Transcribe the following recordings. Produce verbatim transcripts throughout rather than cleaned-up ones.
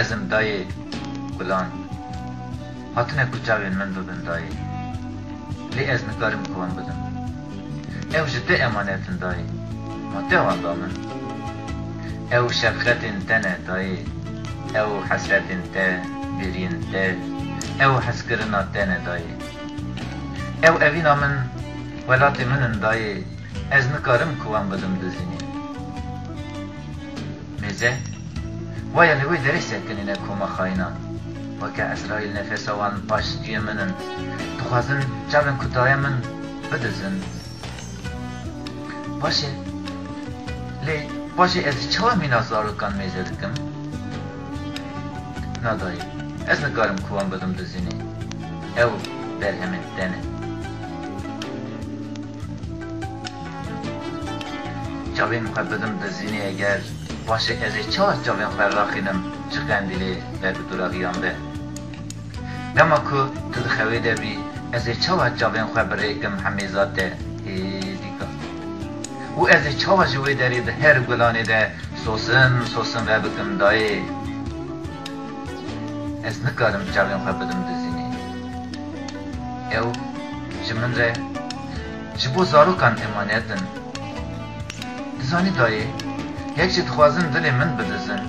Ez im dayê, gulan. Hatine ku çavên min bibin dayê. Lê ez nikarim ku wan bidim. Ew ji te emanet in dayê. Ma te wan da min. Ew şefqetên te ne dayê. Ew hesretên te, bêriyên te, ew hezkirina te ne dayê. Ew evîna min, welatê min in dayê. Ez nikarim ku wan bidim dizînê. Mêze, waya li wê derê sekinîne koma xayînan. Weke Ezraîl nefesa wan paştiyê min in. Dixwazin çavên ku daye min bidizin. Baş e. Lê baş e, ez ê çawa mîna zarokan mêze dikim? Na dayê, ez nikarim ku wan bidim dizînê. Ew berhemên te ne. Çavên xwe bidim dizînê eger, baş e, ez ê çawa çavên xwe raxînim ji qendîlê vekutûraxiyan ve? Dema ku tu di xewê de bî, ez ê çawa çavên xwe birêkim hemêza te hêdîka? Û ez ê çawa ji wê derê di her gulanê de sosin sosin vebikim dayê? Ez nikarim çavên xwe bidim dizînê. Ew ji min re, ji bo zarokan emanet in. Dizanî dayê, yek jî dixwazin dilê min bidizin.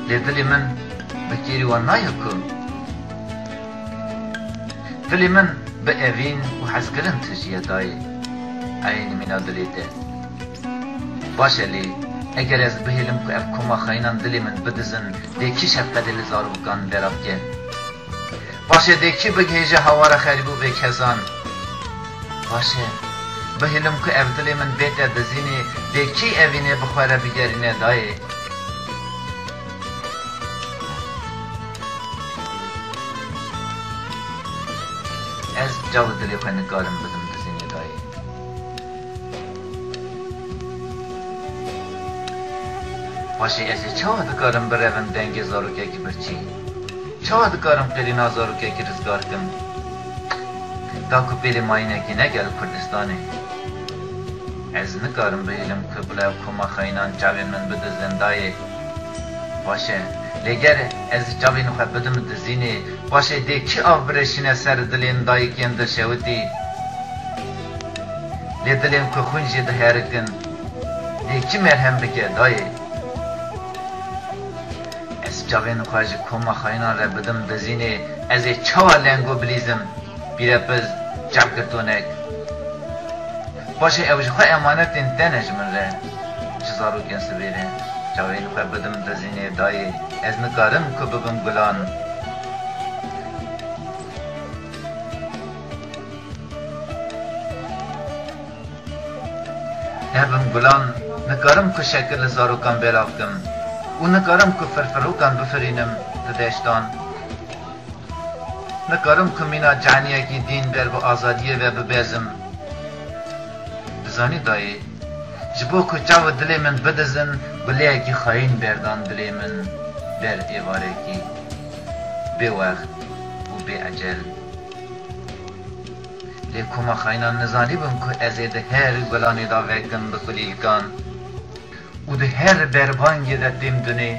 Lê dilê min bi kêrî wan nayê ku. Dilê min bi evîn û hezkirin tijî ye dayê. Eynî mîna dilê te. Baş e lê, eger ez bihêlim ku ev koma xayînan dilê min bidizin, dê kî şefqetê li zarokan belav ke? Baş e, dê kî bigihêje hawara xerîb û bêkezan? Baş e, bihêlim ku ev dilê min bête dizînê, dê kî evînê bi xwe re bigerîne dayê? Ez çawa dilê xwe nikarim bidim dizînê dayê. Paşê ez ê çawa dikarim birevim dengê zarokekî birçî? Çawa dikarim qirîna zarokekî rizgar kim? Da ku pêlê mayînekî ne gel Kurdistanê. Ez nikarim bihêlim ku bila ev koma xayînan çavên min bidizin dayê. Baş e, lê ger ez çavên xwe bidim dizînê, paşê dê kî av bireşîne ser dilên dayikên dilşewitî? Lê dilên ku xwîn jê diherikin, dê kî merhem bike dayê? Ez çavên xwe ji koma xayînan re bidim dizînê, ez ê çawa lengo bilîzim? Pîrepiz, çavgirtonek. Paşê ew ji xwe emanetên te ne ji min re, ji zarokên sibê re. Çavên xwe bidim dizînê dayê, ez nikarim ku bibim gulan. Nebim gulan, nikarim ku şekir li zarokan belav kim û nikarim ku firfirokan bifirînim di deştan. Nikarim ku mîna caniyekî dîn ber bi azadiyê ve bibezim. Dizanî dayê, ji bo ku çav û dilê min bidizin, guleyekî xayîn berdan dilê min ber êvarekî bêwext û bêecel. Lê koma xayînan nizanîbin ku ez ê di her gulanê de vekim bi kulîlkan û di her berbangê de têm dunê.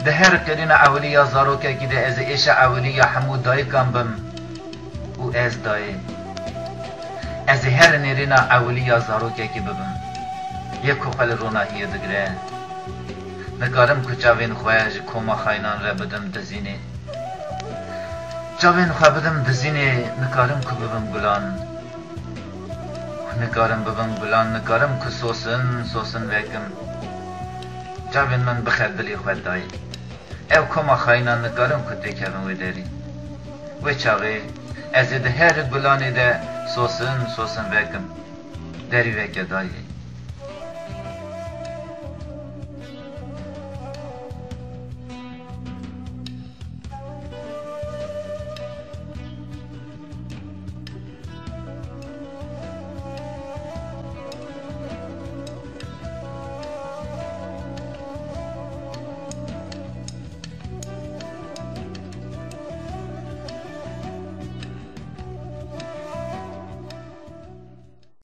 Di her qirîna ewilî ya zarokekî de ez ê êşa ewilî ya hemû dayikan bim û ez dayê. Ez ê her nêrîna ewilî ya zarokekî bibim. Yê ku xwe li ronahiyê digire. Nikarim ku çavên xwe ji koma xayînan re bidim dizînê. Çavên xwe bidim dizînê, nikarim ku bibim gulan. Nikarim bibim gulan, nikarim ku sosin, sosin vekim. Çavên min bixe dilê xwe dayê. Ev koma xayînan nikarim ku têkevin wê derî. Wê çaxê ez ê di her gulanê de sosin, sosin vekim. Derî veke dayê.